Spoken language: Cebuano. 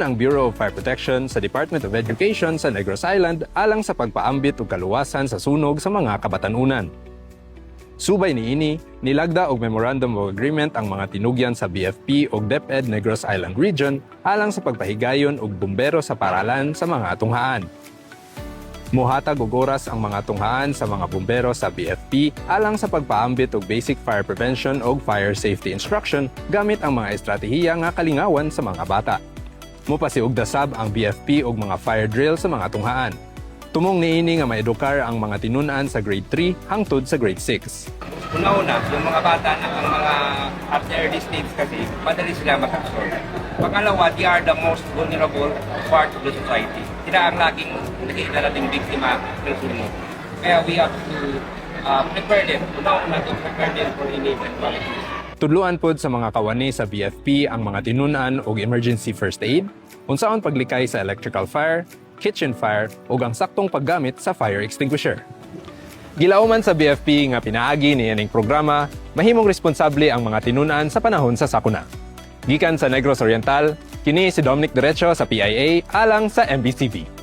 Ang Bureau of Fire Protection sa Department of Education sa Negros Island alang sa pagpaambit og kaluwasan sa sunog sa mga kabatanunan. Subay niini, nilagda og Memorandum of Agreement ang mga tinugyan sa BFP ug DepEd Negros Island Region alang sa pagpahigayon og bumbero sa paaralan sa mga tunghaan. Muhatag og oras ang mga tunghaan sa mga bumbero sa BFP alang sa pagpaambit og basic fire prevention ug fire safety instruction gamit ang mga estratehiya nga kalingawan sa mga bata. Mupasiugda sab ang BFP og mga fire drill sa mga tunghaan. Tumong niini nga maedukar ang mga tinun-an sa grade 3 hangtod sa grade 6. Una-una, yung mga bata na ang mga at the early stage kasi, madali sila ma-absorb. Pangalawa, they are the most vulnerable part of the society. Sila ang laging naging biktima ng sunog. Kaya we have to prepare them. Una-una, to prepare them for any eventualities. Tudluan pod sa mga kawani sa BFP ang mga tinun-an og emergency first aid, unsaon paglikay sa electrical fire, kitchen fire ug ang saktong paggamit sa fire extinguisher. Gilauman sa BFP nga pinaagi niining programa, mahimong responsable ang mga tinun-an sa panahon sa sakuna. Gikan sa Negros Oriental, kini si Dominic Derecho sa PIA alang sa MBCV.